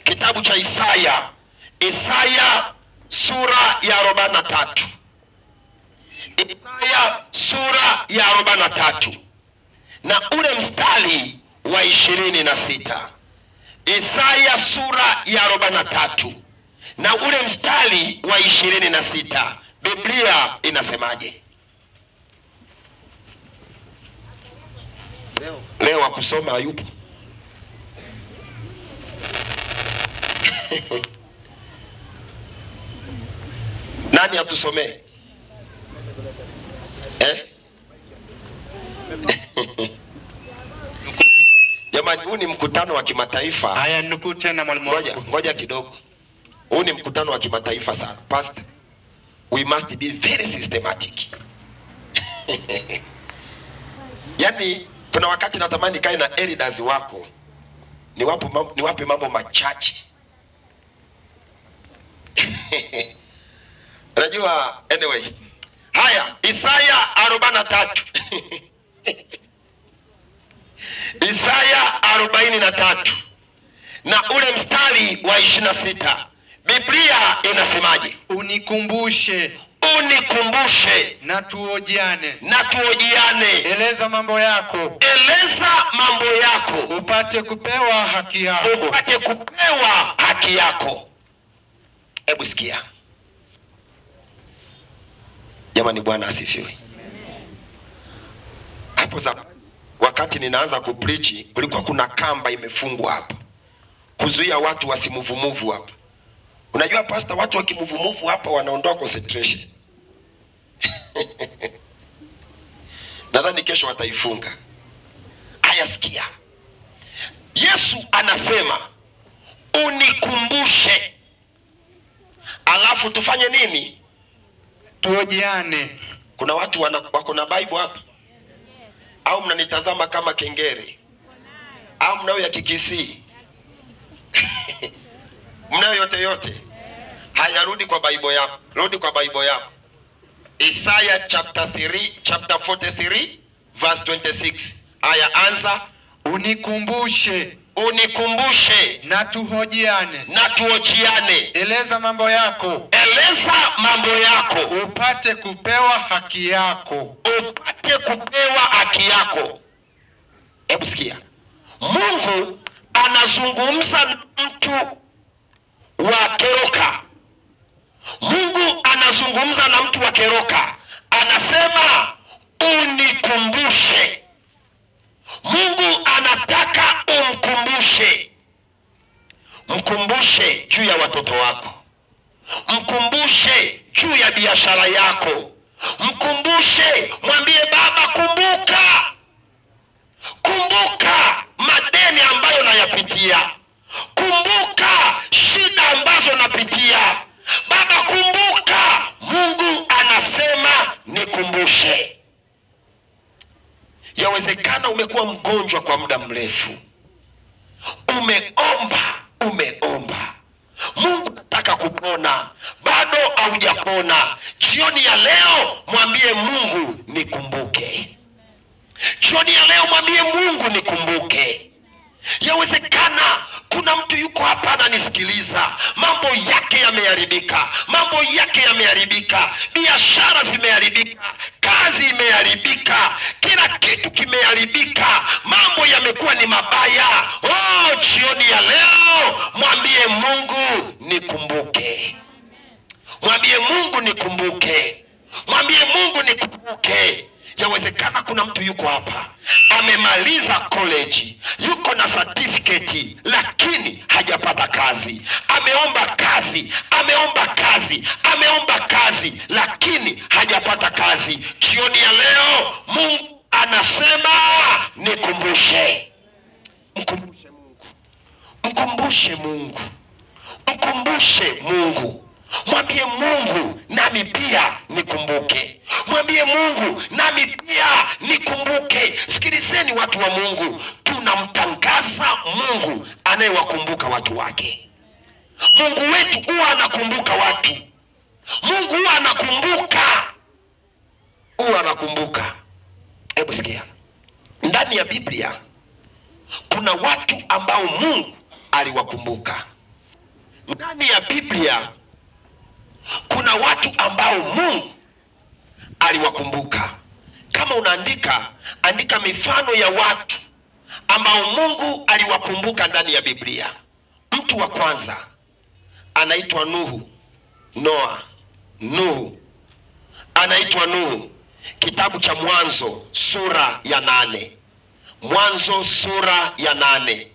Kitabu cha Isaya, Isaya sura ya 43. Isaya sura ya 43 na ule mstari wa 26. Isaya sura ya 43 na ule mstari wa 26. Biblia inasemaje? Leo wa kusoma hayupo. Nani atusomee? Jamani, huu ni mkutano wa kimataifa. Haya, nukuu tena mwalimu wangu. Ngoja kidogo. Huu ni mkutano wa kimataifa sana. Pastor, we must be very systematic. Yaani kuna wakati natamani kae na elders wako, niwape mambo machache. Unajua, anyway. Haya, Isaya 43. Isaya 43 na ule mstari wa 26. Biblia inasemaje? Unikumbushe, unikumbushe na tuojiane, na tuojiane. Eleza mambo yako, eleza mambo yako, upate kupewa haki yako, upate kupewa haki yako. Hebu sikia jamani, Bwana asifiwe. Hapo zamani wakati ninaanza kupreach, kulikuwa kuna kamba imefungwa hapa kuzuia watu wasimuvumuvu hapa. Unajua pastor, watu wakimuvumuvu hapa wanaondoa concentration. Nadhani kesho wataifunga. Haya, sikia. Yesu anasema unikumbushe, alafu tufanye nini? Tuojiane. Kuna watu wako na Bible hapa? Au mnanitazama kama kengere? Au mnao ya Kikisii? Mnayo yote yote? Haya, rudi kwa Bible yako. Rudi kwa Bible yako. Isaya chapter 3, chapter 43 verse 26. Haya, anza. Unikumbushe, unikumbushe na tuhojiane, na tuojiane. Eleza mambo yako, eleza mambo yako, upate kupewa haki yako, upate kupewa haki yako. Hebu sikia, Mungu anazungumza na mtu wa Keroka. Mungu anazungumza na mtu wa Keroka, anasema unikumbushe. Mungu anataka umkumbushe. Mkumbushe juu ya watoto wako, mkumbushe juu ya biashara yako, mkumbushe, mwambie Baba, kumbuka, kumbuka madeni ambayo nayapitia, kumbuka shida ambazo napitia, Baba kumbuka. Mungu anasema nikumbushe. Yawezekana umekuwa mgonjwa kwa muda mrefu, umeomba, umeomba, Mungu nataka kupona, bado haujapona. Jioni ya leo mwambie Mungu nikumbuke. Jioni ya leo mwambie Mungu nikumbuke. Yawezekana kuna mtu yuko hapa ananisikiliza, mambo yake yameharibika, mambo yake yameharibika, biashara zimeharibika, kazi imeharibika, kila kitu kimeharibika, mambo yamekuwa ni mabaya. Oh, jioni ya leo mwambie Mungu nikumbuke. Mwambie Mungu nikumbuke. Mwambie Mungu nikumbuke. Yawezekana kuna mtu yuko hapa amemaliza college, yuko na certificate, lakini hajapata kazi. Ameomba kazi, ameomba kazi, ameomba kazi, lakini hajapata kazi. Jioni ya leo Mungu anasema nikumbushe. Mkumbushe Mungu. Mkumbushe Mungu. Mkumbushe Mungu. Mwambie Mungu nami pia nikumbuke. Mwambie Mungu nami pia nikumbuke. Sikilizeni watu wa Mungu, tunamtangaza Mungu anayewakumbuka watu wake. Mungu wetu huwa anakumbuka watu. Mungu huwa anakumbuka. Huwa anakumbuka. Hebu sikia. Ndani ya Biblia kuna watu ambao Mungu aliwakumbuka. Ndani ya Biblia kuna watu ambao Mungu aliwakumbuka. Kama unaandika, andika mifano ya watu ambao Mungu aliwakumbuka ndani ya Biblia. Mtu wa kwanza anaitwa Nuhu. Noa. Nuhu. Anaitwa Nuhu. Kitabu cha Mwanzo sura ya 8. Mwanzo sura ya 8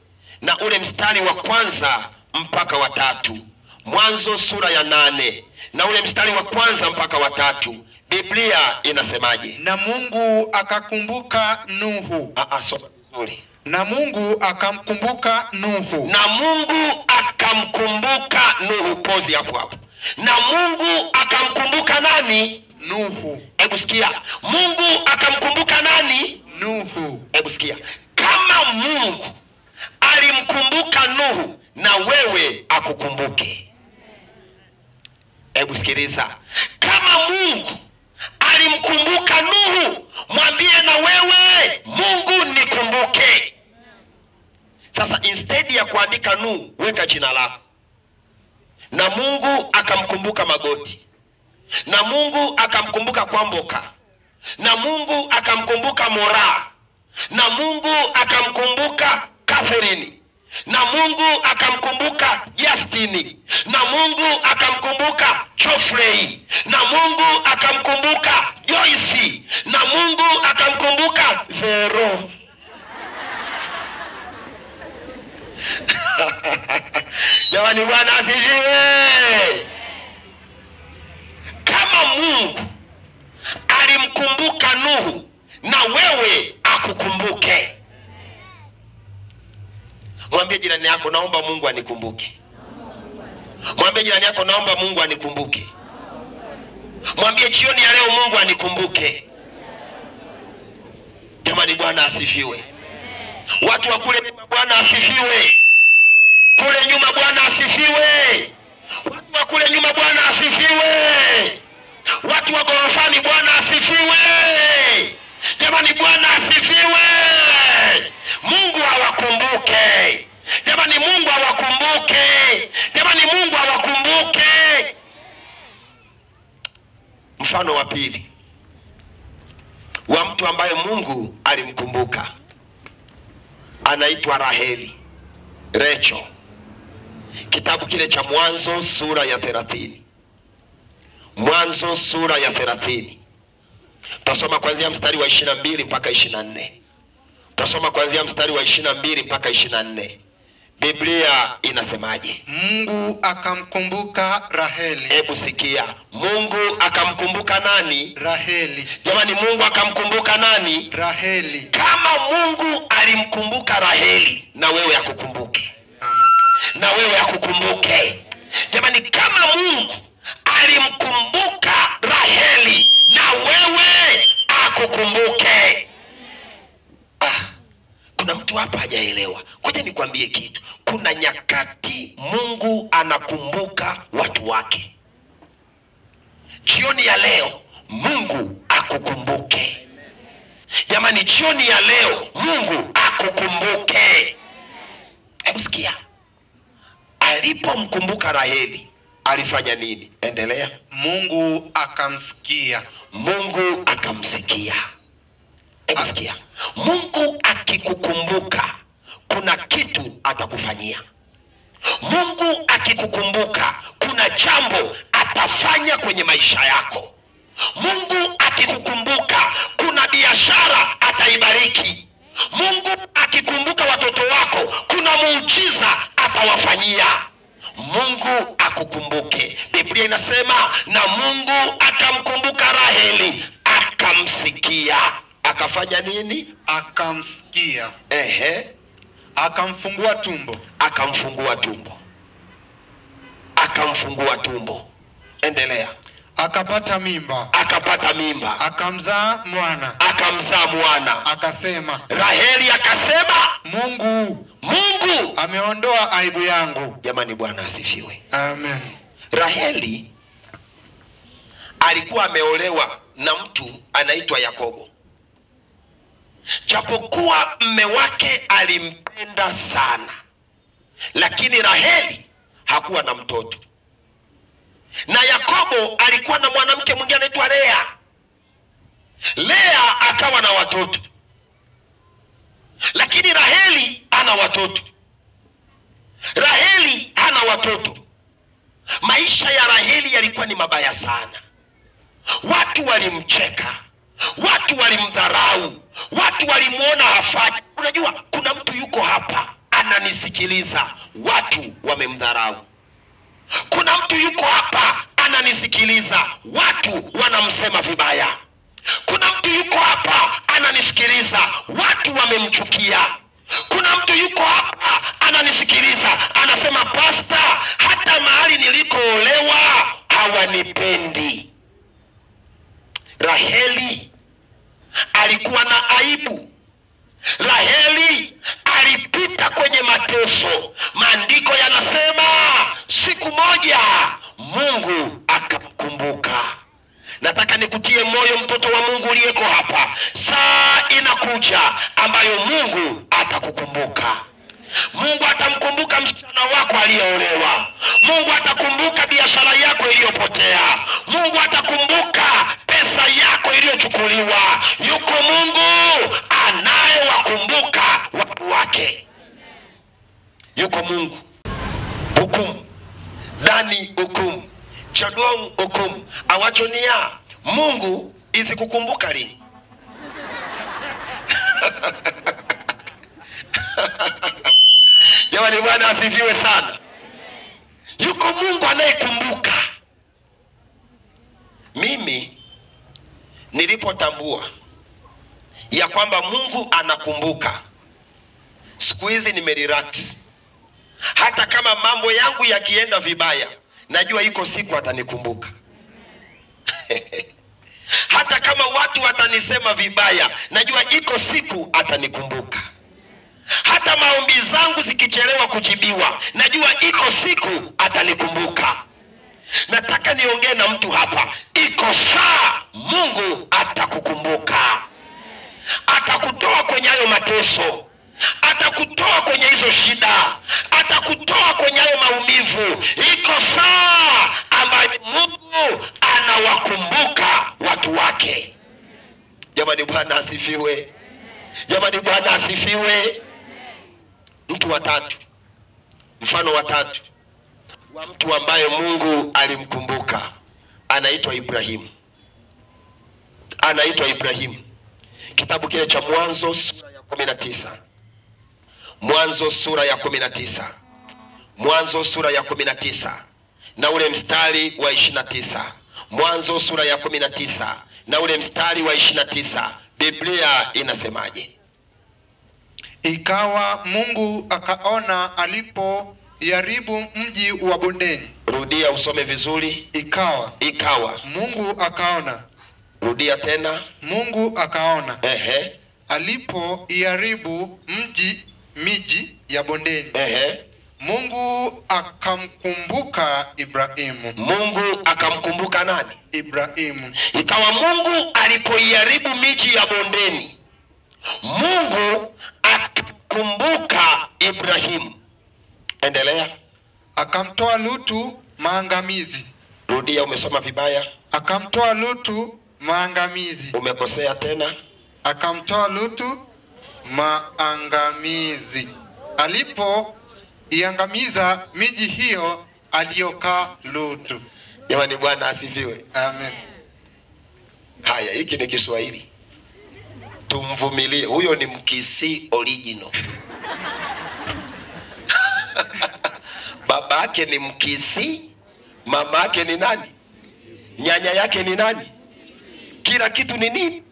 na ule mstari wa kwanza mpaka wa 3. Mwanzo sura ya 8 na ule mstari wa kwanza mpaka wa 3. Biblia inasemaje? Na Mungu akakumbuka Nuhu. Soma vizuri. Na Mungu akamkumbuka Nuhu. Na Mungu akamkumbuka Nuhu. Pozi hapo hapo. Na Mungu akamkumbuka nani? Nuhu. Hebu sikia. Mungu akamkumbuka nani? Nuhu. Hebu sikia. Kama Mungu alimkumbuka Nuhu, na wewe akukumbuke. Hebu sikiliza. Kama Mungu alimkumbuka Nuhu, mwambie na wewe Mungu nikumbuke. Sasa instead ya kuandika Nuhu, weka jina lako. Na Mungu akamkumbuka Magoti. Na Mungu akamkumbuka Kwamboka. Na Mungu akamkumbuka Mora. Na Mungu akamkumbuka Catherine. Na Mungu akamkumbuka Justini. Na Mungu akamkumbuka Geoffrey. Na Mungu akamkumbuka Joyce. Na Mungu akamkumbuka Vero. Jamani, Bwana asifiwe. Kama Mungu alimkumbuka Nuhu, na wewe akukumbuke. Mwambie jirani yako, naomba Mungu anikumbuke. Mwambie jirani yako, naomba Mungu anikumbuke. Mwambie jioni ya leo Mungu anikumbuke. Jamani, Bwana asifiwe. Watu wa kule nyuma, Bwana asifiwe. Kule nyuma, Bwana asifiwe. Watu wa kule nyuma, Bwana asifiwe. Watu wa gorofani, Bwana asifiwe. Jamani, Bwana asifiwe. Mungu awakumbuke. Jamani, Mungu awakumbuke. Jamani, Mungu awakumbuke. Mfano wa pili wa mtu ambaye Mungu alimkumbuka anaitwa Raheli, Recho. Kitabu kile cha Mwanzo sura ya 30. Mwanzo sura ya 30. Tutasoma kuanzia mstari wa 22 mpaka 24. Tutasoma kuanzia mstari wa 22 mpaka 24. Biblia inasemaje? Mungu akamkumbuka Raheli. Hebu sikia. Mungu akamkumbuka nani? Raheli. Jamani, Mungu akamkumbuka nani? Raheli. Kama Mungu alimkumbuka Raheli, na wewe akukumbuke. Na wewe akukumbuke. Jamani, kama Mungu alimkumbuka Raheli, na wewe akukumbuke. Kuna mtu hapa hajaelewa. Ngoja nikwambie kitu. Kuna nyakati Mungu anakumbuka watu wake. Jioni ya leo Mungu akukumbuke. Jamani, jioni ya leo Mungu akukumbuke. Hebu sikia. Alipomkumbuka Raheli, alifanya nini? Endelea. Mungu akamsikia. Mungu akamsikia. Hebu sikia. Mungu akikukumbuka, kuna kitu atakufanyia. Mungu akikukumbuka, kuna jambo atafanya kwenye maisha yako. Mungu akikukumbuka, kuna biashara ataibariki. Mungu akikumbuka watoto wako, kuna muujiza atawafanyia. Mungu akukumbuke. Biblia inasema na Mungu akamkumbuka Raheli, akamsikia. Akafanya nini? Akamsikia. Ehe. Akamfungua tumbo. Akamfungua tumbo. Akamfungua tumbo. Endelea. Akapata mimba. Akapata mimba. Akamzaa mwana. Akamzaa mwana. Akasema. Raheli akasema, Mungu, Mungu ameondoa aibu yangu. Jamani, Bwana asifiwe. Amen. Raheli alikuwa ameolewa na mtu anaitwa Yakobo. Japokuwa mme wake alimpenda sana, lakini Raheli hakuwa na mtoto. Na Yakobo alikuwa na mwanamke mwingine anaitwa Lea. Lea akawa na watoto, lakini Raheli ana watoto. Raheli hana watoto. Maisha ya Raheli yalikuwa ni mabaya sana. Watu walimcheka, watu walimdharau, watu walimuona hafai. Unajua kuna mtu yuko hapa ananisikiliza, watu wamemdharau. Kuna mtu yuko hapa ananisikiliza, watu wanamsema vibaya. Kuna mtu yuko hapa ananisikiliza, watu wamemchukia. Kuna mtu yuko hapa ananisikiliza, anasema pasta, hata mahali nilikoolewa hawanipendi. Raheli alikuwa na aibu. Raheli alipita kwenye mateso. Maandiko yanasema siku moja Mungu akamkumbuka. Nataka nikutie moyo mtoto wa Mungu uliyeko hapa. Saa inakuja ambayo Mungu atakukumbuka. Mungu atamkumbuka msichana wako aliyeolewa. Mungu atakumbuka biashara yako iliyopotea. Mungu atakumbuka pesa yako iliyochukuliwa. Yuko Mungu anayewakumbuka watu wake. Yuko Mungu. Hukumu. Dani hukumu. Chadong hukumu. Awachonia Mungu izikukumbuka lini? Jamani, Bwana asifiwe sana. Yuko Mungu anayekumbuka. Mimi nilipotambua ya kwamba Mungu anakumbuka, siku hizi nimerelax. Hata kama mambo yangu yakienda vibaya, najua iko siku atanikumbuka. Hata kama watu watanisema vibaya, najua iko siku atanikumbuka. Hata maombi zangu zikichelewa kujibiwa, najua iko siku atanikumbuka. Nataka niongee na mtu hapa, iko saa Mungu atakukumbuka. Atakutoa kwenye hayo mateso, atakutoa kwenye hizo shida, atakutoa kwenye hayo maumivu. Iko saa ambayo Mungu anawakumbuka watu wake. Jamani, Bwana asifiwe. Jamani, Bwana asifiwe. Mtu wa tatu, mfano wa tatu wa mtu ambaye Mungu alimkumbuka, anaitwa Ibrahimu. Anaitwa Ibrahimu. Kitabu kile cha Mwanzo sura ya 19. Mwanzo sura ya 19. Mwanzo sura ya 19 na ule mstari wa 29. Mwanzo sura ya 19 na ule mstari wa 29. Biblia inasemaje? Ikawa Mungu akaona alipo yaribu mji wa bondeni. Rudia usome vizuri. Ikawa Mungu akaona. Rudia tena. Mungu akaona. Ehe. Alipo iharibu miji ya bondeni. Ehe. Mungu akamkumbuka Ibrahimu. Mungu akamkumbuka nani? Ibrahimu. Ikawa Mungu alipoiharibu miji ya bondeni, Mungu akamkumbuka Ibrahimu. Endelea. Akamtoa Lutu maangamizi. Rudia, umesoma vibaya. Akamtoa Lutu maangamizi. Umekosea tena. Akamtoa Lutu maangamizi. Alipo iangamiza miji hiyo aliyokaa Lutu. Jamani, Bwana asifiwe. Amen. Haya, hiki ni Kiswahili. Tumvumilie. Huyo ni Mkisii original. Babake ni Mkisii, mamake ni nani? Nyanya yake ni nani? Kila kitu ni nini?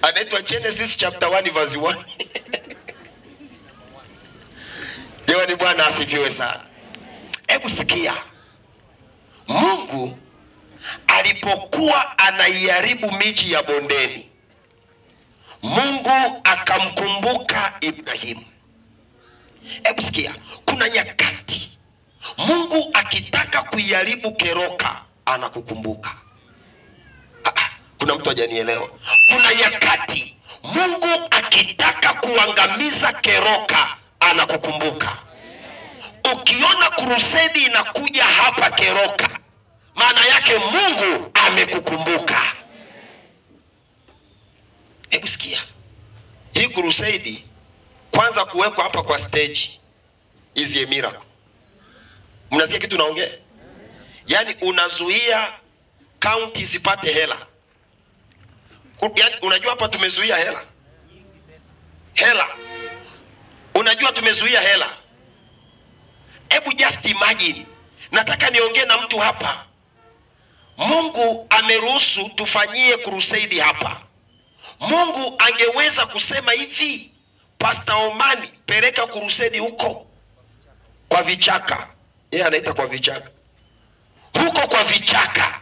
Anaitwa Genesis chapter 1 verse 1. Jamani, Bwana asifiwe sana. Hebu sikia. Mungu alipokuwa anaiharibu miji ya bondeni, Mungu akamkumbuka Ibrahimu. Hebu sikia, kuna nyakati Mungu akitaka kuiharibu Keroka anakukumbuka. Kuna mtu hajanielewa. Kuna nyakati Mungu akitaka kuangamiza Keroka anakukumbuka. Ukiona crusade inakuja hapa Keroka, maana yake Mungu amekukumbuka. Hebu sikia, hii crusade kwanza kuwekwa hapa kwa stage is a miracle. Mnasikia kitu naongea? Yaani unazuia county isipate hela. Yaani unajua hapa tumezuia hela. Hela. Unajua tumezuia hela. Hebu just imagine. Nataka niongee na mtu hapa. Mungu ameruhusu tufanyie crusade hapa. Mungu angeweza kusema hivi, Pastor Omani, peleka crusade huko kwa vichaka. Yeye anaita kwa vichaka. Huko kwa vichaka.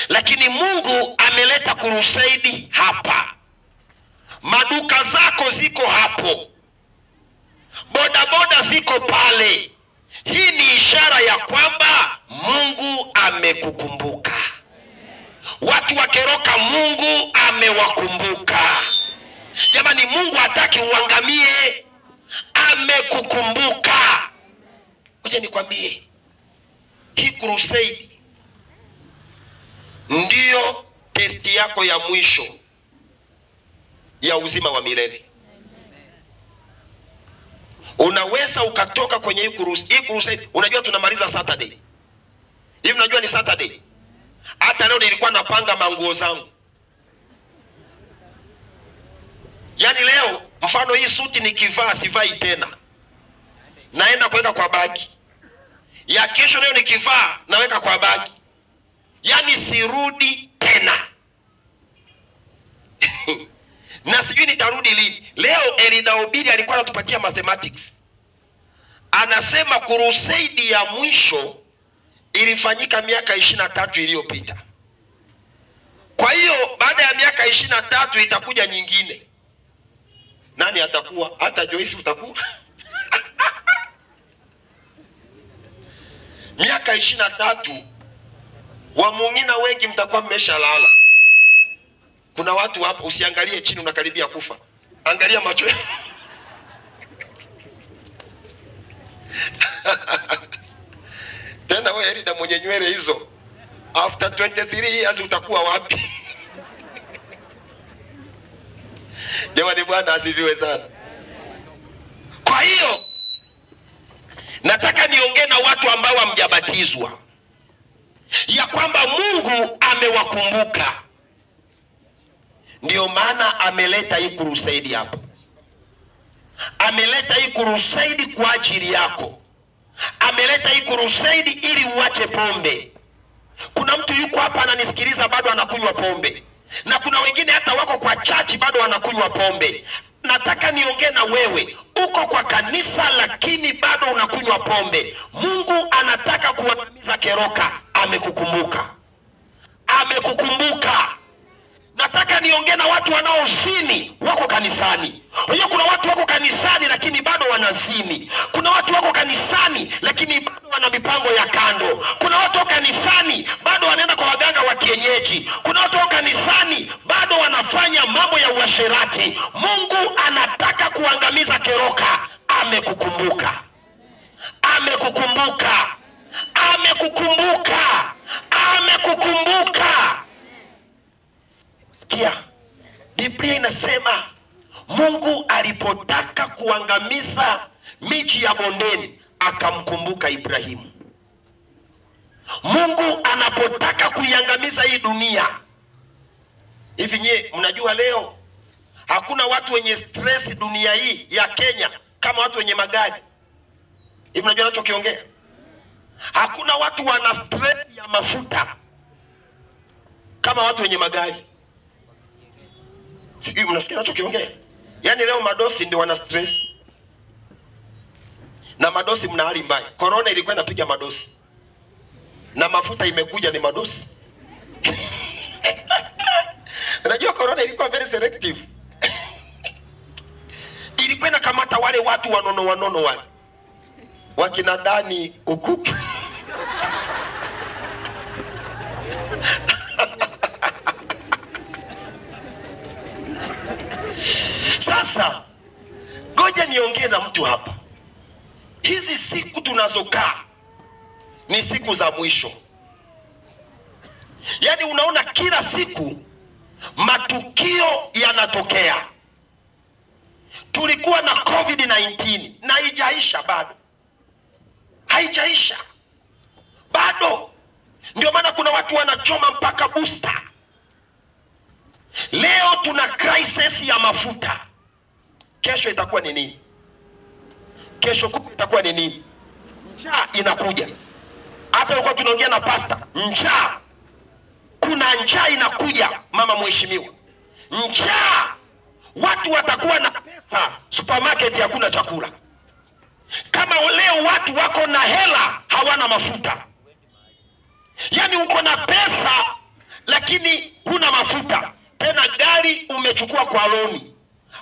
Lakini Mungu ameleta crusade hapa. Maduka zako ziko hapo. Bodaboda ziko pale. Hii ni ishara ya kwamba Mungu amekukumbuka. Watu wa Keroka Mungu amewakumbuka. Jamani, Mungu hataki uangamie. Amekukumbuka. Ngoja nikwambie, hii crusade ndiyo testi yako ya mwisho ya uzima wa milele. Unaweza ukatoka kwenye hii crusade. Unajua tunamaliza Saturday. Hivi unajua ni Saturday. Hata leo nilikuwa napanga manguo zangu. Yaani leo mfano hii suti nikivaa sivai tena. Naenda kuweka kwa bagi. Ya kesho leo nikivaa naweka kwa bagi. Yaani sirudi tena. Na sijui nitarudi lini. Leo Elida Obili alikuwa anatupatia mathematics. Anasema crusade ya mwisho ilifanyika miaka 23 iliyopita. Kwa hiyo baada ya miaka 23 itakuja nyingine. Nani atakuwa? Hata Joyce utakuwa? Miaka 23 wamungina wengi mtakuwa mmeshalala. Kuna watu hapo, usiangalie chini, unakaribia kufa. Angalia macho. Tena wewe Elida mwenye nywele hizo, after 23 years utakuwa wapi? Jamani, Bwana asifiwe sana. Kwa hiyo nataka niongee na watu ambao hamjabatizwa ya kwamba Mungu amewakumbuka. Ndio maana ameleta hii crusade hapo. Ameleta hii crusade kwa ajili yako. Ameleta hii crusade ili uache pombe. Kuna mtu yuko hapa ananisikiliza bado anakunywa pombe. Na kuna wengine hata wako kwa church bado wanakunywa pombe. Nataka niongee na wewe. Uko kwa kanisa lakini bado unakunywa pombe. Mungu anataka kuangamiza Keroka. Amekukumbuka. Amekukumbuka. Nataka niongee na watu wanaozini wako kanisani. Unajua kuna watu wako kanisani lakini bado wanazini. Kuna watu wako kanisani lakini bado wana mipango ya kando. Kuna watu wako kanisani bado wanaenda kwa waganga wa kienyeji. Kuna watu wako kanisani bado wanafanya mambo ya uasherati. Mungu anataka kuangamiza Keroka. Amekukumbuka. Amekukumbuka. Amekukumbuka. Amekukumbuka. Sikia, Biblia inasema Mungu alipotaka kuangamiza miji ya bondeni akamkumbuka Ibrahimu. Mungu anapotaka kuiangamiza hii dunia. Hivi nyie mnajua leo hakuna watu wenye stress dunia hii ya Kenya kama watu wenye magari. Hivi mnajua nachokiongea? Hakuna watu wana stress ya mafuta kama watu wenye magari. Sijui mnasikia nachokiongea? Yaani leo madosi ndio wana stress. Na madosi mna hali mbaya. Corona ilikuwa inapiga madosi. Na mafuta imekuja ni madosi. Unajua corona ilikuwa very selective. Ilikuwa inakamata wale watu wanono wanono wale. Wakina Dani Ukuku. Sasa Ngoja niongee na mtu hapa. Hizi siku tunazokaa ni siku za mwisho. Yaani unaona kila siku matukio yanatokea. Tulikuwa na COVID-19 na haijaisha bado. Haijaisha bado. Ndio maana kuna watu wanachoma mpaka booster. Leo tuna crisis ya mafuta. Kesho itakuwa ni nini? Kesho kutwa itakuwa ni nini? Njaa inakuja. Hata ulikuwa tunaongea na pastor, njaa. Kuna njaa inakuja, mama mheshimiwa. Njaa. Watu watakuwa na pesa, supermarket hakuna chakula. Kama leo watu wako na hela, hawana mafuta. Yaani uko na pesa lakini huna mafuta. Tena gari umechukua kwa loni.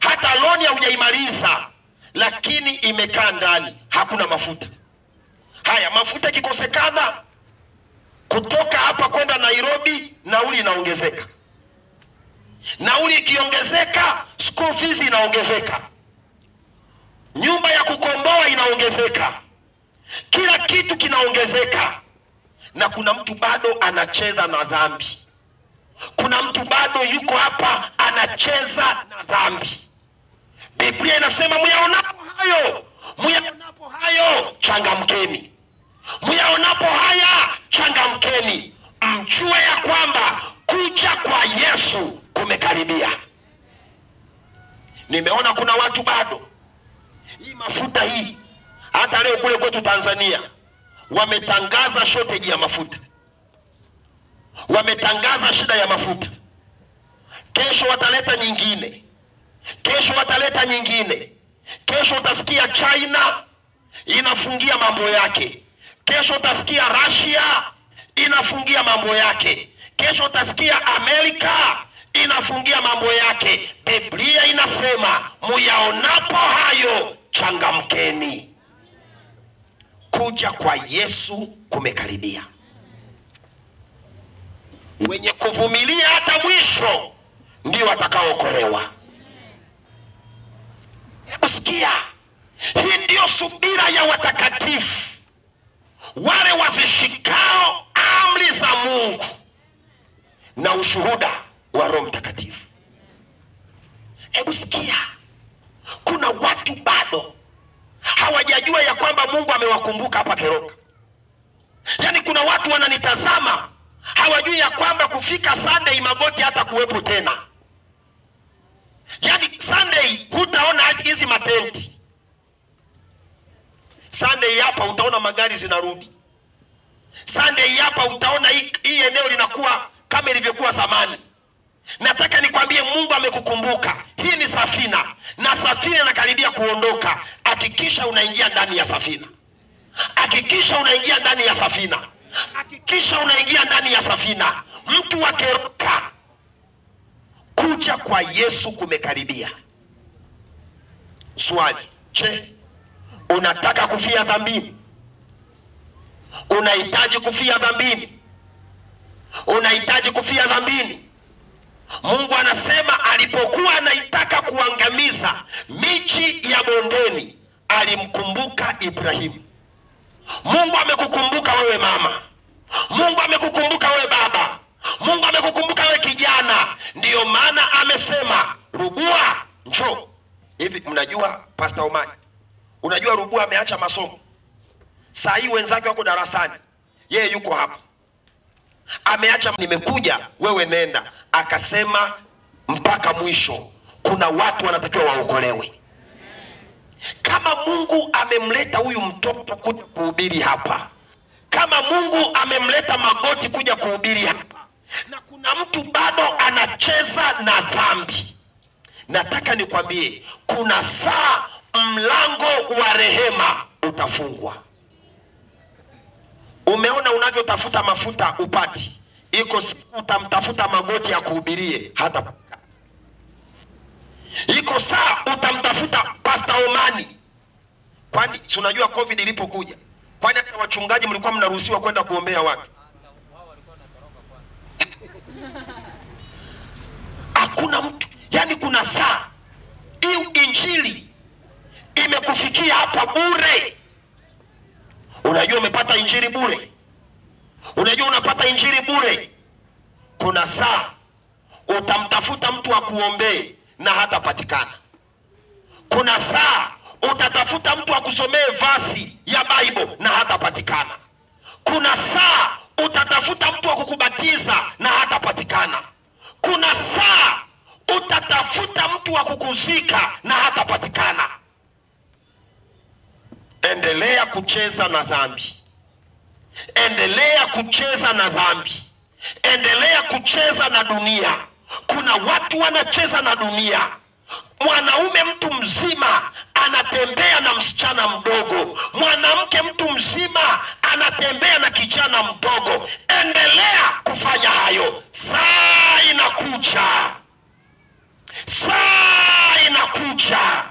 Hata loni haujaimaliza, lakini imekaa ndani, hakuna mafuta. Haya, mafuta ikikosekana kutoka hapa kwenda Nairobi, nauli inaongezeka. Nauli ikiongezeka, school fees inaongezeka. Nyumba ya kukomboa inaongezeka. Kila kitu kinaongezeka. Na kuna mtu bado anacheza na dhambi. Kuna mtu bado yuko hapa anacheza na dhambi. Biblia inasema muyaonapo hayo, muyaonapo hayo changamkeni. Muyaonapo haya changamkeni, mjue ya kwamba kuja kwa Yesu kumekaribia. Nimeona kuna watu bado hii mafuta hii, hata leo kule kwetu Tanzania wametangaza shortage ya mafuta. Wametangaza shida ya mafuta. Kesho wataleta nyingine. Kesho wataleta nyingine. Kesho utasikia China inafungia mambo yake. Kesho utasikia Russia inafungia mambo yake. Kesho utasikia Amerika inafungia mambo yake. Biblia inasema muyaonapo hayo changamkeni. Kuja kwa Yesu kumekaribia. Wenye kuvumilia hata mwisho ndio watakaookolewa. Hebu sikia, hii ndio subira ya watakatifu, wale wazishikao amri za Mungu na ushuhuda wa Roho Mtakatifu. Hebu sikia, kuna watu bado hawajajua ya kwamba Mungu amewakumbuka hapa Keroka. Yaani kuna watu wananitazama hawajui ya kwamba kufika Sunday magoti hata kuwepo tena. Yaani Sunday hutaona hizi matenti. Sunday hapa utaona magari zinarudi. Sunday hapa utaona hii eneo linakuwa kama ilivyokuwa zamani. Nataka nikwambie Mungu amekukumbuka. Hii ni safina, na safina inakaribia kuondoka. Hakikisha unaingia ndani ya safina. Hakikisha unaingia ndani ya safina. Hakikisha unaingia ndani ya safina. Mtu wa Keroka, kuja kwa Yesu kumekaribia. Swali, je, unataka kufia dhambini? Unahitaji kufia dhambini? Unahitaji kufia dhambini? Mungu anasema alipokuwa anaitaka kuangamiza miji ya bondeni, alimkumbuka Ibrahimu. Mungu amekukumbuka wewe mama. Mungu amekukumbuka wewe baba. Mungu amekukumbuka wewe kijana. Ndiyo maana amesema Rubua njoo. Hivi mnajua Pastor Omani, unajua Rubua ameacha masomo. Saa hii wenzake wako darasani, yeye yuko hapa. Ameacha, nimekuja wewe nenda. Akasema mpaka mwisho. Kuna watu wanatakiwa waokolewe. Kama Mungu amemleta huyu mtoto kuja kuhubiri hapa, kama Mungu amemleta Magoti kuja kuhubiri hapa, na kuna mtu bado anacheza na dhambi, nataka nikwambie kuna saa mlango wa rehema utafungwa. Umeona unavyotafuta mafuta upati, iko siku utamtafuta Magoti akuhubirie hatapatikana. Iko saa utamtafuta Pastor Omani. Kwani si unajua COVID ilipokuja, kwani hata wachungaji mlikuwa mnaruhusiwa kwenda kuombea watu? Hakuna mtu. Yaani kuna saa hii injili Imekufikia hapa bure. Unajua umepata injili bure. Unajua unapata injili bure. Kuna saa utamtafuta mtu akuombee na hatapatikana. Kuna saa utatafuta mtu akusomee vasi ya Bible na hatapatikana. Kuna saa utatafuta mtu akukubatiza na hatapatikana. Kuna saa utatafuta mtu akukuzika na hatapatikana. Endelea kucheza na dhambi. Endelea kucheza na dhambi. Endelea kucheza na dunia. Kuna watu wanacheza na dunia. Mwanaume mtu mzima anatembea na msichana mdogo. Mwanamke mtu mzima anatembea na kijana mdogo. Endelea kufanya hayo. Saa inakuja. Saa inakuja.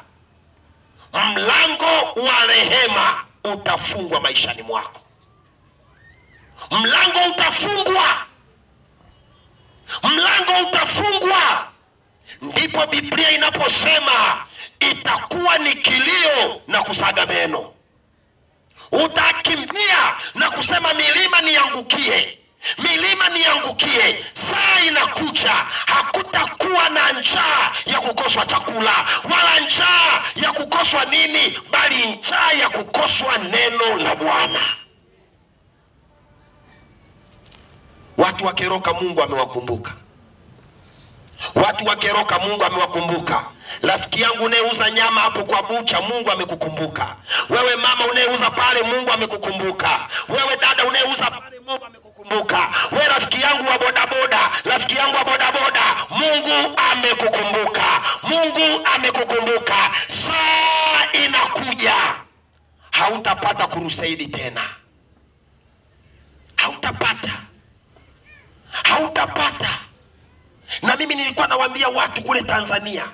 Mlango wa rehema utafungwa maishani mwako. Mlango utafungwa. Mlango utafungwa. Ndipo Biblia inaposema itakuwa ni kilio na kusaga meno. Utakimbia na kusema milima niangukie, milima niangukie. Saa inakuja hakutakuwa na njaa ya kukoswa chakula wala njaa ya kukoswa nini, bali njaa ya kukoswa neno la Bwana. Watu wakeroka, Mungu amewakumbuka. Watu wakeroka, Mungu amewakumbuka. Rafiki yangu unayeuza nyama hapo kwa bucha, Mungu amekukumbuka. Wewe mama unayeuza pale, Mungu amekukumbuka. Wewe dada unayeuza pale, Mungu amekukumbuka. Wewe rafiki yangu wa bodaboda, rafiki yangu wa bodaboda, Mungu amekukumbuka. Mungu amekukumbuka. Saa inakuja hautapata kurusaidi tena. Hautapata. Hautapata. Na mimi nilikuwa nawaambia watu kule Tanzania,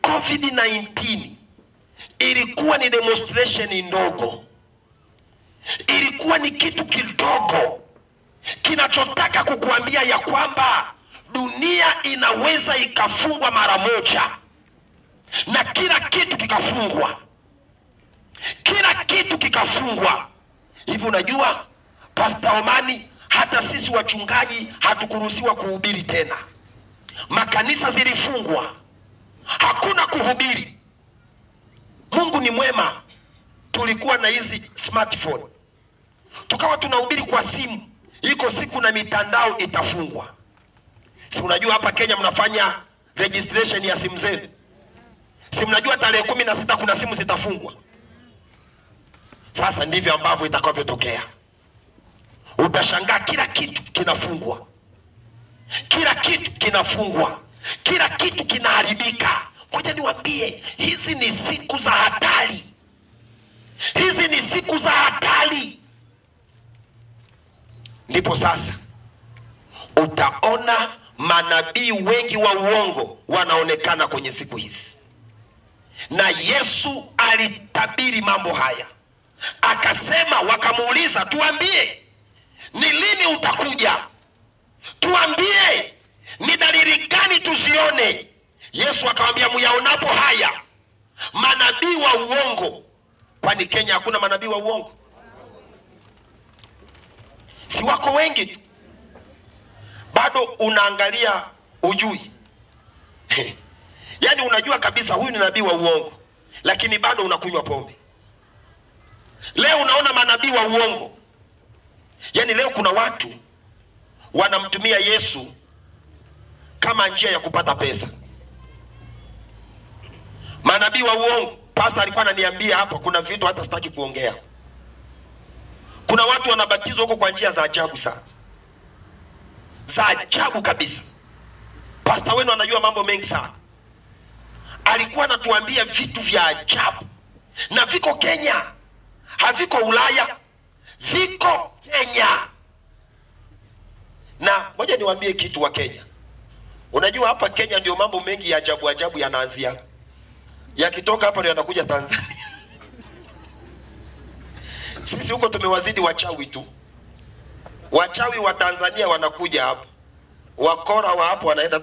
COVID-19 ilikuwa ni demonstration ndogo. Ilikuwa ni kitu kidogo kinachotaka kukuambia ya kwamba dunia inaweza ikafungwa mara moja na kila kitu kikafungwa. Kila kitu kikafungwa. Hivi unajua Pastor Omani, hata sisi wachungaji hatukuruhusiwa kuhubiri tena. Makanisa zilifungwa. Hakuna kuhubiri. Mungu ni mwema. Tulikuwa na hizi smartphone, tukawa tunahubiri kwa simu. Iko siku na mitandao itafungwa. Si unajua hapa Kenya mnafanya registration ya simu zenu? Si mnajua tarehe 16 kuna simu zitafungwa? Sasa ndivyo ambavyo itakavyotokea. Utashangaa kila kitu kinafungwa. Kila kitu kinafungwa. Kila kitu kinaharibika. Ngoja niwaambie, hizi ni siku za hatari. Hizi ni siku za hatari. Ndipo sasa utaona manabii wengi wa uongo wanaonekana kwenye siku hizi. Na Yesu alitabiri mambo haya. Akasema, wakamuuliza, tuambie ni lini utakuja? Tuambie ni dalili gani tuzione? Yesu akamwambia, myaonapo haya manabii wa uongo. Kwani Kenya hakuna manabii wa uongo? Si wako wengi tu. Bado unaangalia ujui. Yaani unajua kabisa huyu ni nabii wa uongo, lakini bado unakunywa pombe. Leo unaona manabii wa uongo. Yaani leo kuna watu wanamtumia Yesu kama njia ya kupata pesa. Manabii wa uongo. Pastor alikuwa ananiambia hapa kuna vitu hata sitaki kuongea. Kuna watu wanabatizwa huko kwa njia za ajabu sana. Za ajabu kabisa. Pastor wenu anajua mambo mengi sana. Alikuwa anatuambia vitu vya ajabu. Na viko Kenya. Haviko Ulaya. Viko Kenya. Na ngoja niwaambie kitu wa Kenya. Unajua hapa Kenya ndio mambo mengi ya ajabu ajabu yanaanzia. Yakitoka hapa ndio yanakuja Tanzania. Sisi huko tumewazidi wachawi tu. Wachawi wa Tanzania wanakuja hapa. Wakora wa hapo wanaenda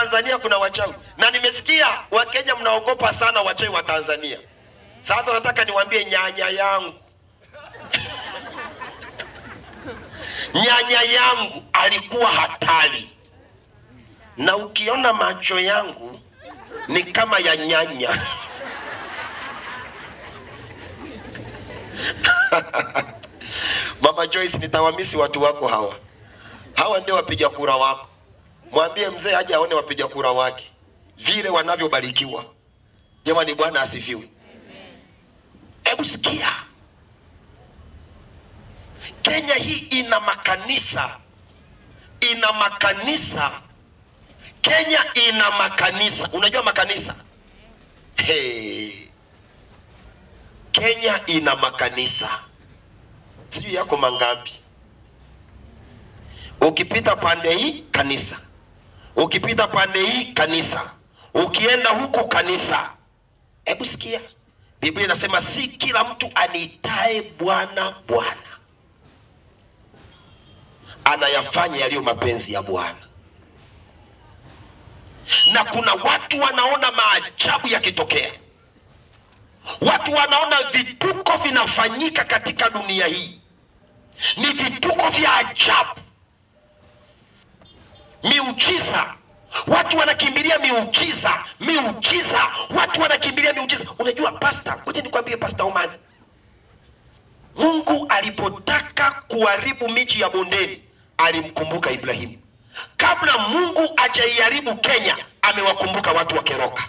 Tanzania kuna wachawi. Na nimesikia Wakenya mnaogopa sana wachawi wa Tanzania. Sasa nataka niwaambie nyanya yangu. Nyanya yangu alikuwa hatari. Na ukiona macho yangu ni kama ya nyanya. Mama Joyce, nitawamisi watu wako hawa. Hawa ndio wapiga kura wako. Mwambie mzee aje aone wapiga kura wake vile wanavyobarikiwa. Jamani, Bwana asifiwe. Hebu sikia. Kenya hii ina makanisa. Ina makanisa. Kenya ina makanisa. Unajua makanisa? Hey. Kenya ina makanisa. Sijui yako mangapi. Ukipita pande hii kanisa. Ukipita pande hii kanisa. Ukienda huku kanisa. Hebu sikia. Biblia inasema si kila mtu aniitaye Bwana Bwana anayafanya yaliyo mapenzi ya Bwana. Na kuna watu wanaona maajabu yakitokea. Watu wanaona vituko vinafanyika katika dunia hii. Ni vituko vya ajabu. Miujiza. Watu wanakimbilia miujiza, miujiza. Watu wanakimbilia miujiza. Unajua pastor, ngoja nikwambie Pastor Oman. Mungu alipotaka kuharibu miji ya bondeni, alimkumbuka Ibrahimu. Kabla Mungu hajaiharibu Kenya, amewakumbuka watu wa Keroka.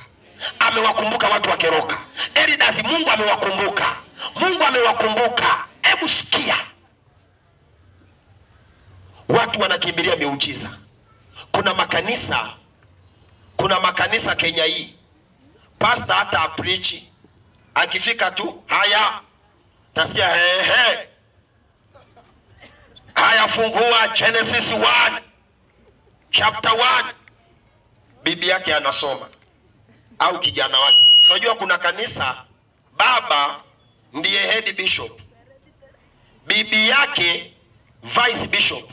Amewakumbuka watu wa Keroka. Elidas, Mungu amewakumbuka. Mungu amewakumbuka. Hebu sikia. Watu wanakimbilia miujiza. Kuna makanisa Kenya hii. Pastor hata apreach, akifika tu haya tasikia he he. Haya, fungua Genesis 1 chapter 1. Bibi yake anasoma au kijana wake. Unajua kuna kanisa baba ndiye head bishop, bibi yake vice bishop,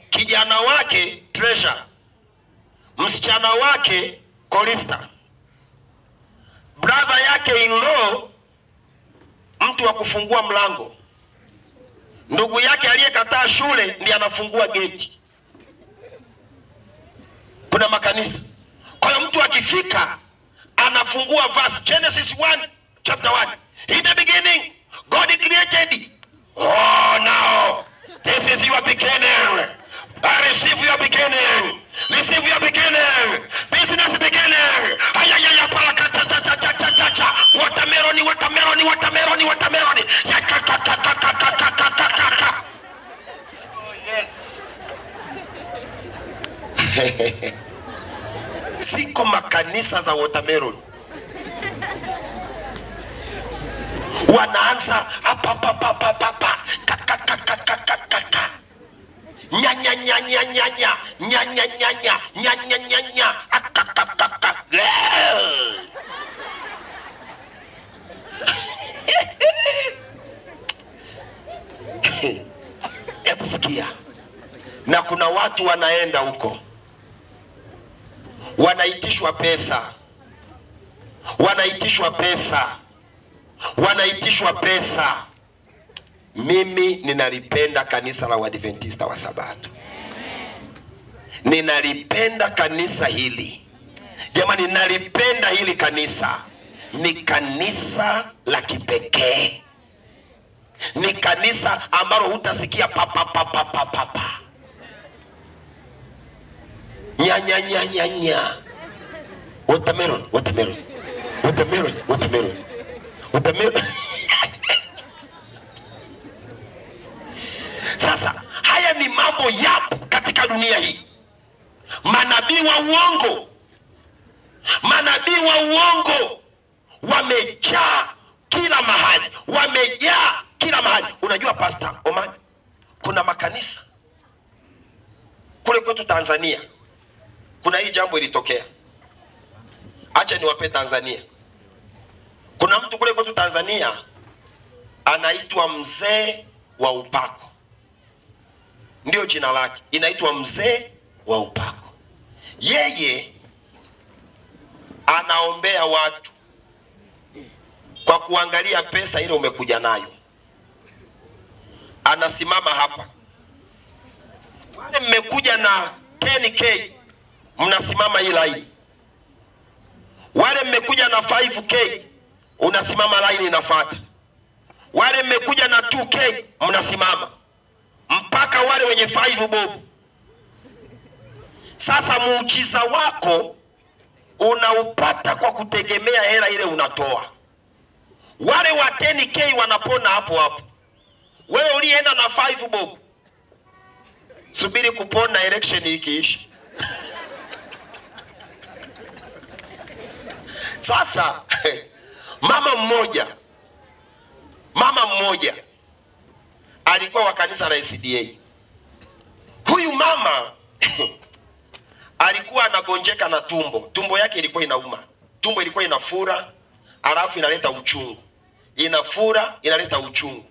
kijana wake treasurer, msichana wake chorister, brother yake in law mtu wa kufungua mlango, ndugu yake aliyekataa shule ndiye anafungua geti. Kuna makanisa. Kwa hiyo mtu akifika anafungua verse Genesis 1 chapter 1. In the beginning God created. Oh, now this is your beginning. I receive your beginning. Receive your beginning. Business beginning. Ayayaya palaka cha cha cha cha cha cha cha. Watermelon, watermelon, watermelon, watermelon. Ya ka ka ka ka ka ka ka ka ka ka. Oh yes. Siko makanisa za watermelon. Wanaanza hapa pa pa pa pa pa ka ka ka ka ka ka ka ka. Nya nya nya nya nya nya nya nya nya nya nya nya nya nya akakakaka. Hebu sikia. Na kuna watu wanaenda huko, wanaitishwa pesa, wanaitishwa pesa, wanaitishwa pesa. Mimi ninalipenda kanisa la Waadventista wa Sabato. Ninalipenda kanisa hili. Jamani, ninalipenda hili kanisa. Ni kanisa la kipekee. Ni kanisa ambalo hutasikia pa pa pa pa pa pa pa. Nya nya nya nya nya. Watermelon, watermelon. Watermelon, watermelon. Watermelon. Sasa haya ni mambo yapo katika dunia hii. Manabii wa uongo, manabii wa uongo wamejaa kila mahali, wamejaa kila mahali. Unajua Pastor Oman, kuna makanisa kule kwetu Tanzania, kuna hii jambo ilitokea. Acha niwape Tanzania. Kuna mtu kule kwetu Tanzania anaitwa Mzee wa Upako. Ndio jina lake, inaitwa Mzee wa Upako. Yeye anaombea watu kwa kuangalia pesa ile umekuja nayo. Anasimama hapa, wale mmekuja na 10k mnasimama hii line, wale mmekuja na 5k unasimama line inafuata, wale mmekuja na 2k mnasimama, mpaka wale wenye 5 bob. Sasa muujiza wako unaupata kwa kutegemea hela ile unatoa. Wale wa 10k wanapona hapo hapo. Wewe ulienda na 5 bob, subiri kupona election ikiisha. Sasa mama mmoja alikuwa wa kanisa la SDA. Huyu mama alikuwa anagonjeka na tumbo. Tumbo yake ilikuwa inauma. Tumbo ilikuwa inafura, alafu inaleta uchungu. Inafura, inaleta uchungu.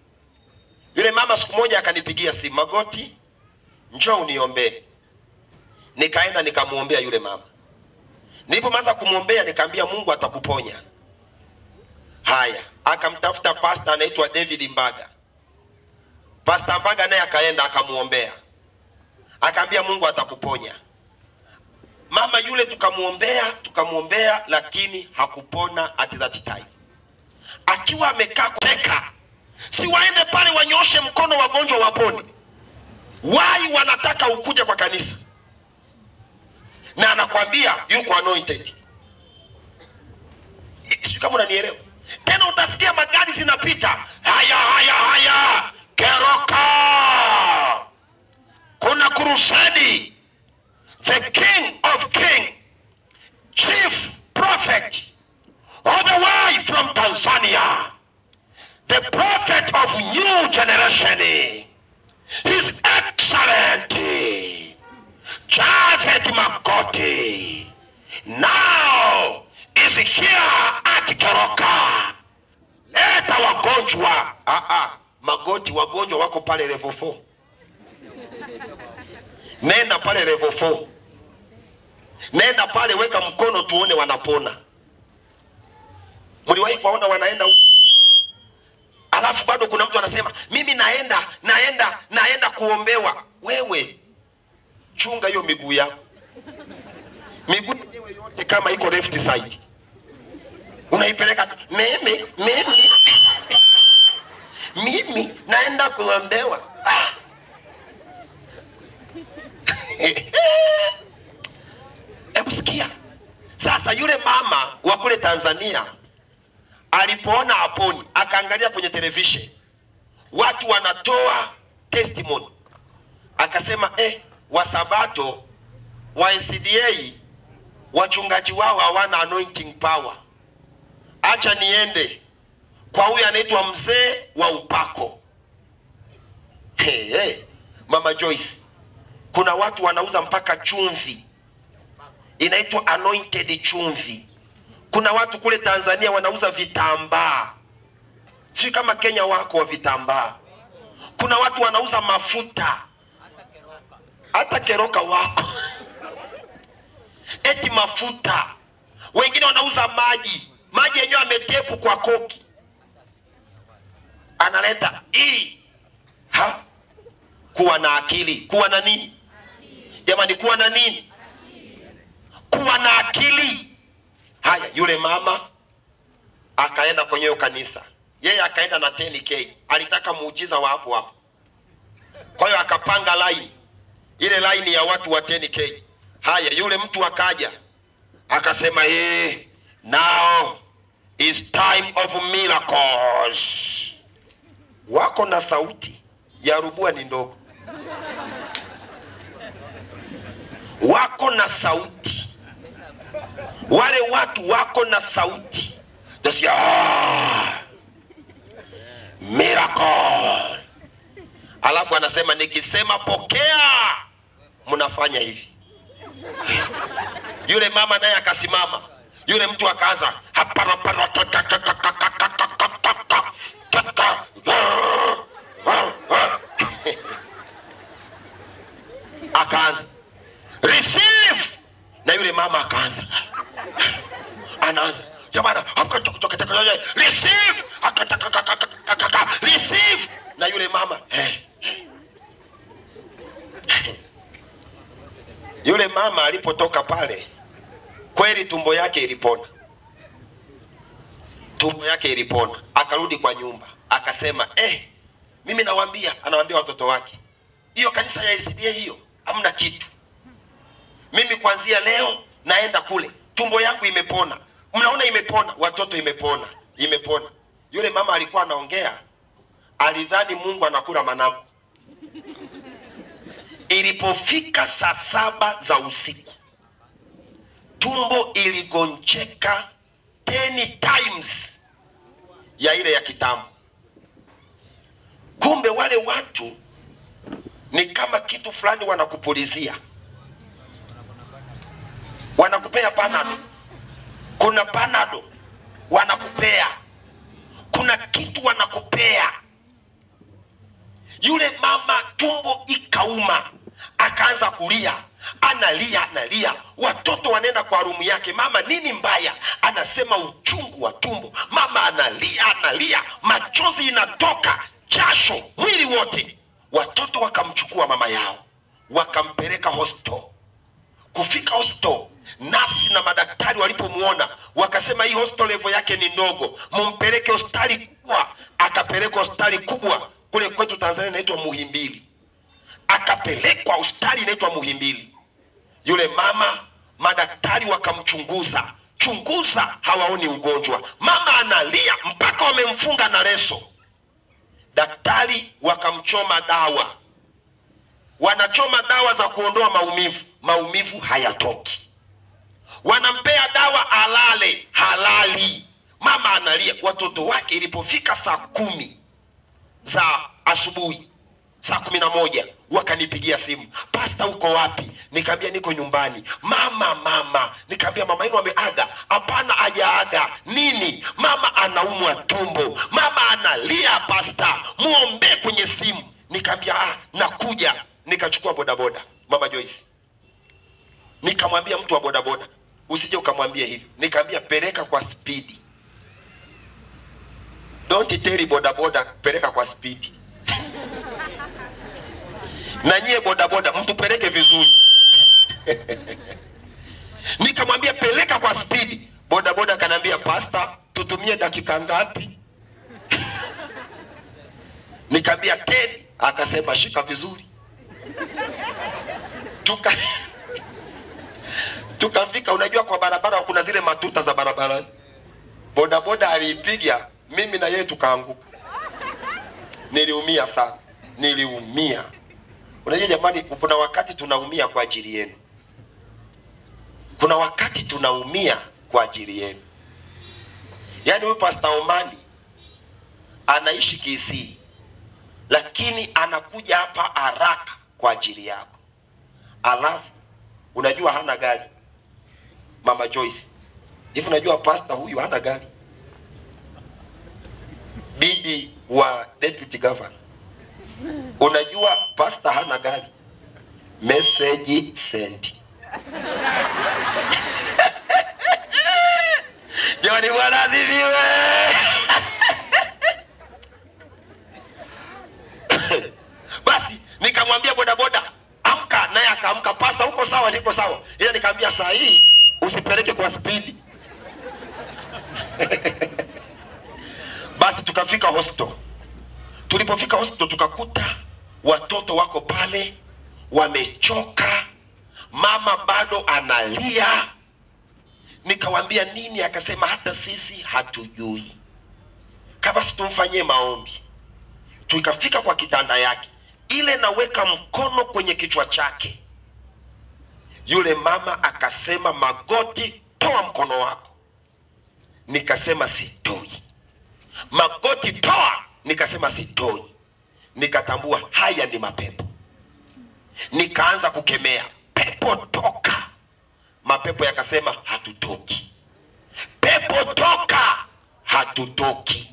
Yule mama siku moja akanipigia simu, Magoti, njoo uniombee. Nikaenda nikamuombea yule mama. Nilipomaliza kumuombea nikamwambia Mungu atakuponya. Haya, akamtafuta pastor anaitwa David Mbaga. Pastor Mbaga naye akaenda akamuombea. Akaambia Mungu atakuponya. Mama yule tukamuombea lakini hakupona at that time. Akiwa amekaa teka. Si waende pale wanyoshe mkono wagonjwa wapone. Wai wanataka ukuja kwa kanisa. Na anakuambia yuko anointed. Sio kama unanielewa. Tena utasikia magari zinapita. Haya haya haya, Keroka. Kuna crusade. The King of King, Chief Prophet, all the way from Tanzania, the prophet of new generation, His Excellency Japhet Magoti, now is here at Keroka. Leta wagonjwa. Magoti, wagonjwa wako pale level 4. Nenda pale level 4. Nenda pale weka mkono tuone wanapona. Mliwahi kuona wanaenda huko? Alafu bado kuna mtu anasema mimi naenda kuombewa. Wewe chunga hiyo miguu yako. Miguu yenyewe yote kama iko left side. Unaipeleka mimi naenda kuombewa. Ah. Hebu sikia. Sasa yule mama wa kule Tanzania alipoona haponi, akaangalia kwenye television watu wanatoa testimony. Akasema wasabato wa SDA wachungaji wao hawana anointing power. Acha niende kwa huyu anaitwa mzee wa upako. Hey, Mama Joyce, kuna watu wanauza mpaka chumvi. Inaitwa anointed chumvi. Kuna watu kule Tanzania wanauza vitambaa. Sio kama Kenya wako wa vitambaa. Kuna watu wanauza mafuta. Hata Keroka wako. Eti mafuta. Wengine wanauza maji. Maji yenyewe ametepu kwa koki. Analeta hii. Ha? Kuwa na akili. Kuwa na nini? Jamani, kuwa na nini? Kuwa na akili. Haya, yule mama akaenda kwenye kanisa. Yeye akaenda na 10k. Alitaka muujiza wa hapo hapo. Kwa hiyo akapanga line. Ile line ya watu wa 10k. Haya, yule mtu akaja. Akasema, now is time of miracles. Wako na sauti ya rubua ni ndogo. Wako na sauti. Wale watu wako na sauti. Just miracle. Alafu anasema nikisema pokea, mnafanya hivi. Yule mama naye akasimama. Yule mtu akaanza akaanza receive yule mama akaanza, anaanza jamani, receive, receive. Na yule mama Yule mama alipotoka pale, kweli tumbo yake ilipona. Tumbo yake ilipona. Akarudi kwa nyumba, akasema, mimi nawaambia, anawaambia watoto wake, hiyo kanisa ya SDA hiyo hamna kitu. Mimi kuanzia leo naenda kule. Tumbo yangu imepona. Mnaona imepona, watoto imepona, imepona. Yule mama alikuwa anaongea, alidhani Mungu anakula managu. Ilipofika saa 7 za usiku, tumbo iligonjeka 10 times ya ile ya kitambo. Kumbe wale watu ni kama kitu fulani wanakupulizia, wanakupea panado. Kuna panado wanakupea, kuna kitu wanakupea. Yule mama tumbo ikauma, akaanza kulia, analia, analia. Watoto wanaenda kwa rumu yake, mama nini mbaya? Anasema uchungu wa tumbo. Mama analia, analia, machozi inatoka, jasho mwili wote. Watoto wakamchukua mama yao, wakampeleka hospital. Kufika hospital, nasi na madaktari walipomuona wakasema hii hospital level yake ni ndogo, mumpeleke hospitali kubwa. Akapelekwa hospitali kubwa kule kwetu Tanzania inaitwa Muhimbili. Akapelekwa hospitali inaitwa Muhimbili. Yule mama madaktari wakamchunguza, chunguza, hawaoni ugonjwa. Mama analia mpaka wamemfunga na leso. Daktari wakamchoma dawa. Wanachoma dawa za kuondoa maumivu, maumivu hayatoki. Wanampea dawa alale, halali. Mama analia. Watoto wake ilipofika saa 10 za asubuhi, saa 11 wakanipigia simu, "Pastor uko wapi?" Nikamwambia niko nyumbani. Mama, mama. Nikamwambia mama yenu ameaga? Hapana, hajaaga. Nini? Mama anaumwa tumbo, mama analia, pastor muombe kwenye simu. Nikamwambia nakuja. Nikachukua bodaboda, Mama Joyce. Nikamwambia mtu wa bodaboda, usije ukamwambia hivyo. Nikamwambia peleka kwa speed. Don't tell bodaboda peleka kwa speed. Na nyie bodaboda mtu peleke vizuri. Nikamwambia peleka kwa speed. Bodaboda akaniambia, "Pastor, tutumie dakika ngapi?" Nikamwambia 10. Akasema shika vizuri. Tukafika, unajua kwa barabara kuna zile matuta za barabarani. Bodaboda aliipiga, mimi na yeye tukaanguka. Niliumia sana. Niliumia. Unajua jamani, kuna wakati tunaumia kwa ajili yenu. Kuna wakati tunaumia kwa ajili yenu. Yaani huyu Pastor Omani anaishi Kisii, lakini anakuja hapa haraka kwa ajili yako. Alafu unajua hana gari. Mama Joyce, hivi unajua pastor huyu hana gari? Bibi wa deputy governor, unajua pastor hana gari? Message send. Jamani, Bwana asifiwe. Basi nikamwambia bodaboda amka, naye akaamka. Pastor uko sawa? Niko sawa. Ila nikamwambia saa hii usipeleke kwa speed. Basi tukafika hospital. Tulipofika hospital tukakuta watoto wako pale wamechoka, mama bado analia. Nikawaambia nini? Akasema hata sisi hatujui, kama situmfanyie maombi. Tukafika kwa kitanda yake, ile naweka mkono kwenye kichwa chake, yule mama akasema, "Magoti, toa mkono wako." Nikasema sitoi. "Magoti, toa." Nikasema sitoi. Nikatambua haya ni mapepo. Nikaanza kukemea, "Pepo toka." Mapepo yakasema hatutoki. "Pepo toka." Hatutoki.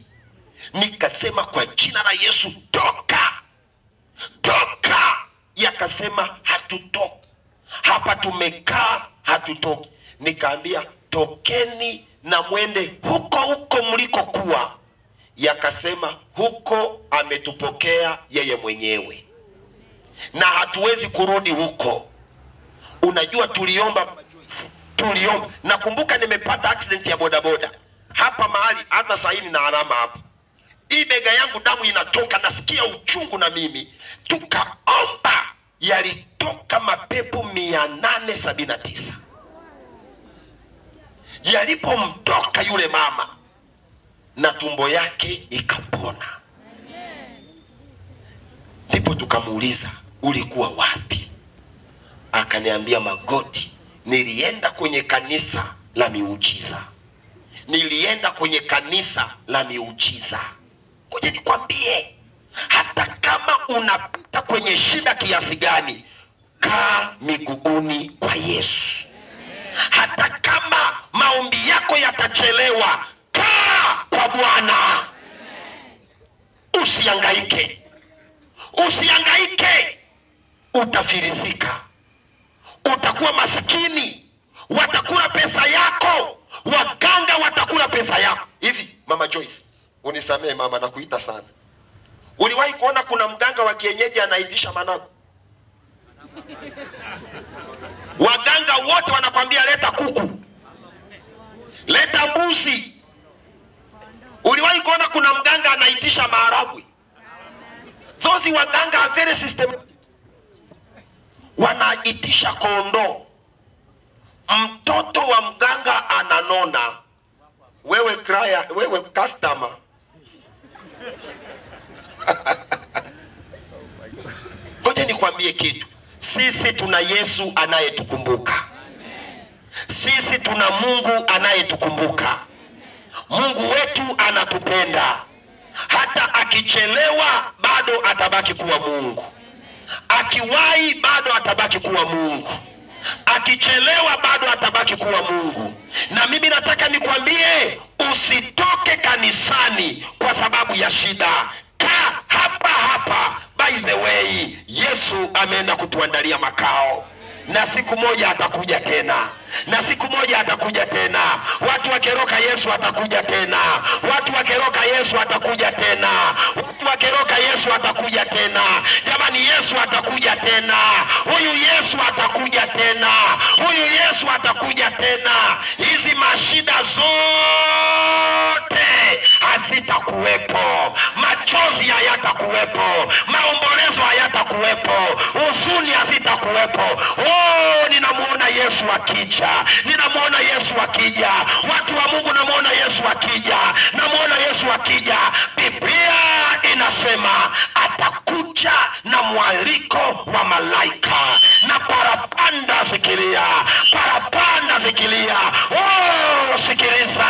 Nikasema kwa jina la Yesu, toka, toka. Yakasema hatutoki. Hapa tumekaa Hatutoki. Nikaambia tokeni na mwende huko huko mlikokuwa. Yakasema huko ametupokea yeye mwenyewe na hatuwezi kurudi huko. Unajua tuliomba, tuliomba. Nakumbuka nimepata accident ya bodaboda hapa mahali, hata saini na alama hapa. Hii bega yangu damu inatoka, nasikia uchungu na mimi. Tukaomba, yalitoka mapepo 879. Yalipomtoka yule mama na tumbo yake ikapona. Ndipo tukamuuliza ulikuwa wapi? Akaniambia Magoti, nilienda kwenye kanisa la miujiza. Nilienda kwenye kanisa la miujiza. Ngoja nikwambie, hata kama unapita kwenye shida kiasi gani, kaa miguuni kwa Yesu. Hata kama maombi yako yatachelewa, kaa kwa Bwana. Usihangaike. Usihangaike. Utafilisika. Utakuwa maskini. Watakula pesa yako. Waganga watakula pesa yako. Hivi Mama Joyce, unisamee mama, nakuita sana. Uliwahi kuona kuna mganga wa kienyeji anaitisha managu? Waganga wote wanakwambia leta kuku, leta mbuzi. Uliwahi kuona kuna mganga anaitisha maharagwe? Those waganga are very systematic. Wanaitisha kondoo. Mtoto wa mganga ananona, wewe client, wewe customer. Ngoja nikwambie kitu. Sisi tuna Yesu anayetukumbuka. Sisi tuna Mungu anayetukumbuka. Mungu wetu anatupenda. Hata akichelewa bado atabaki kuwa Mungu. Akiwahi bado atabaki kuwa Mungu. Akichelewa bado atabaki kuwa Mungu. Na mimi nataka nikwambie, usitoke kanisani kwa sababu ya shida. Kaa hapa hapa. By the way, Yesu ameenda kutuandalia makao. Na siku moja atakuja tena. Na siku moja atakuja tena. Watu wakeroka Yesu atakuja tena. Watu wakeroka Yesu atakuja tena. Watu wakeroka Yesu atakuja tena. Jamani, Yesu atakuja tena. Huyu Yesu atakuja tena. Huyu Yesu atakuja tena. Hizi mashida zote hazitakuwepo. Machozi hayatakuwepo. Maombolezo hayatakuwepo. Huzuni hazitakuwepo. Oh, ninamuona Yesu akija. Ninamuona Yesu akija. Watu wa Mungu, namuona Yesu akija. Namuona Yesu akija. Biblia inasema atakuja na mwaliko wa malaika na parapanda zikilia, parapanda zikilia. Oh, sikiliza,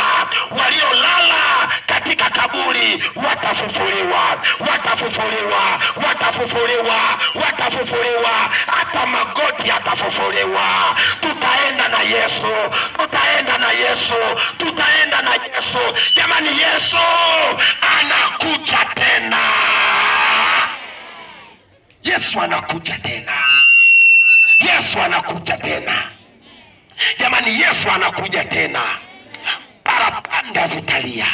waliolala katika kaburi watafufuliwa, watafufuliwa, watafufuliwa, watafufuliwa. Hata magoti yatafufuliwa. Tutaenda na Yesu, tutaenda na Yesu, tutaenda na Yesu. Jamani, Yesu anakuja tena. Yesu anakuja tena. Yesu anakuja tena. Jamani, Yesu anakuja tena. Parapanda zitalia.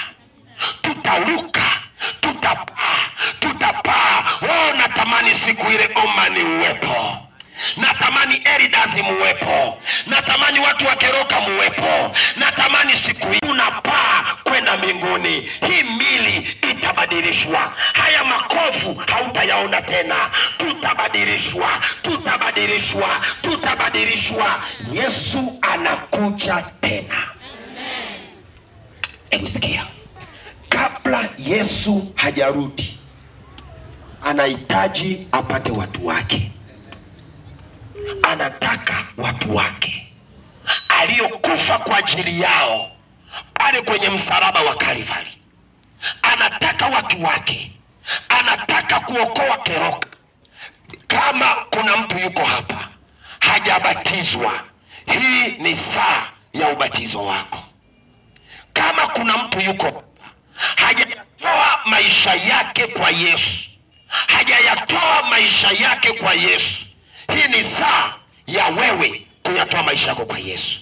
Tutaruka, tutapaa, tutapaa. Oh, natamani siku ile Omani uwepo. Natamani Elidazi muwepo. Natamani watu wa Keroka muwepo. Natamani siku hii unapaa kwenda mbinguni. Hii mili itabadilishwa. Haya makovu hautayaona tena. Tutabadilishwa, tutabadilishwa, tutabadilishwa. Yesu anakuja tena. Hebu sikia. Kabla Yesu hajarudi, anahitaji apate watu wake. Anataka watu wake aliokufa kwa ajili yao pale kwenye msalaba wa Kalvari. Anataka watu wake. Anataka kuokoa Keroka. Kama kuna mtu yuko hapa hajabatizwa, hii ni saa ya ubatizo wako. Kama kuna mtu yuko hajayatoa maisha yake kwa Yesu, hajayatoa maisha yake kwa Yesu, hii ni saa ya wewe kuyatoa. maisha yako kwa Yesu.